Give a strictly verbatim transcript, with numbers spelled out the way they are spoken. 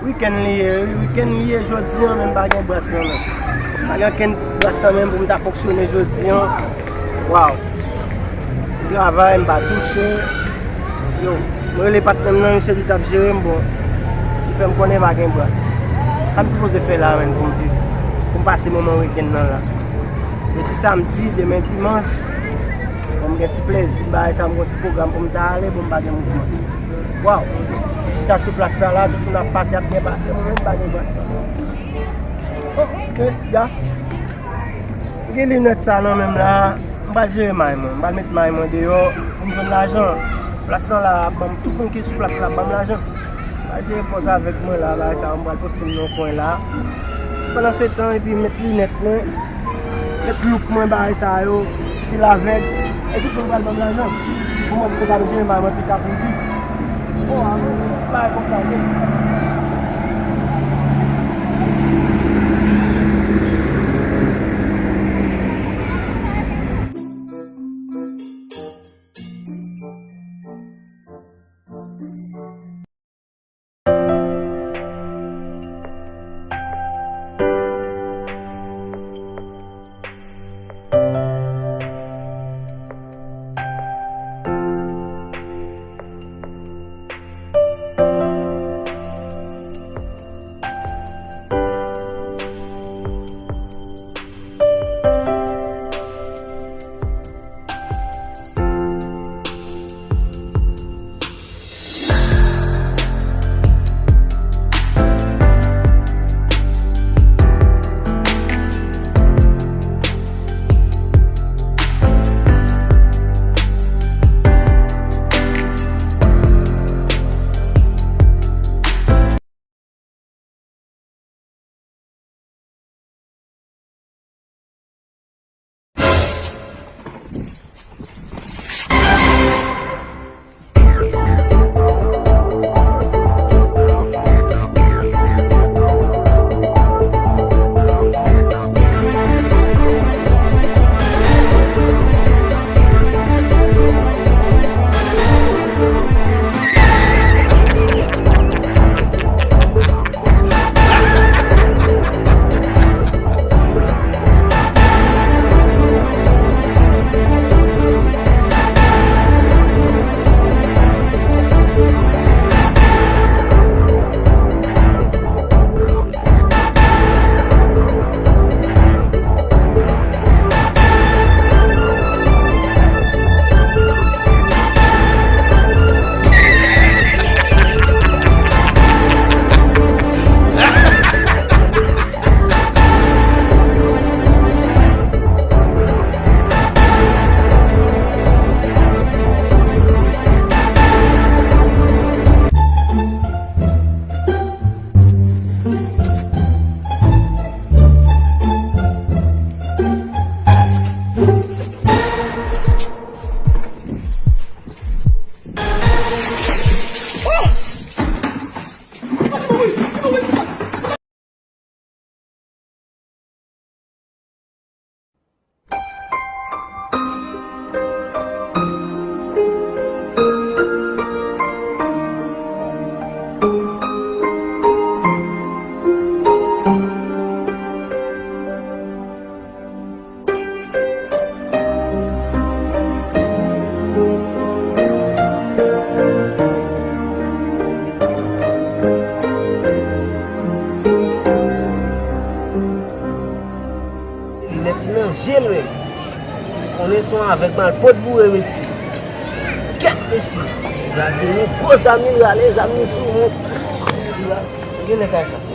Wikenn li ye, wi, wikenn li ye jodi an, men m pa gen bras nan men. Pa gen okenn bras nan men m pou m ta fonksyone jodi an. Waw. M travay, m pa touche. Yo, mwen rele patnè m nan, misye di l t ap jere m, bon. Li fè m konnen pa gen bras. Sa m sipoze fè la menm pou m viv? Pou m pase moman wikenn nan la. Depi samdi, demen dimanch, bon, m gen ti plezi, bagay sa, m gen ti pwogram pou m ta ale, bon, m pa gen mouvman. Waw! Chita sou plas la, la, tout moun ap pase, ap byen pase, mwen menm, m pa gen bras la. Oh, ok, ya. M gen linèt sa nan men m la, m pral jere may mwen, m pral met may mwen deyò pou m jwenn lajan. Plas la, la, ap ban m, tout moun ki sou plas la, ap ban m lajan. Pral jere pòz avèk mwen la, bagay sa, m pral poste m nan yon kwen la. Pandansetan, epi m met linèt mwen, met louk mwen, bagay sa yo, stil avèg, e tout moun pral ban m lajan. Pou mwen, m te ka jere may mwen pita pou m viv. Bon, avan, bagay konsa, men. Linèt nan je l menm. Konnen se yon avèg mal pot boure, mesye. Kèt, mesye. L al vin yon gwo zam li rale, zam li sou mwen. Li la, gen nèg kay sa.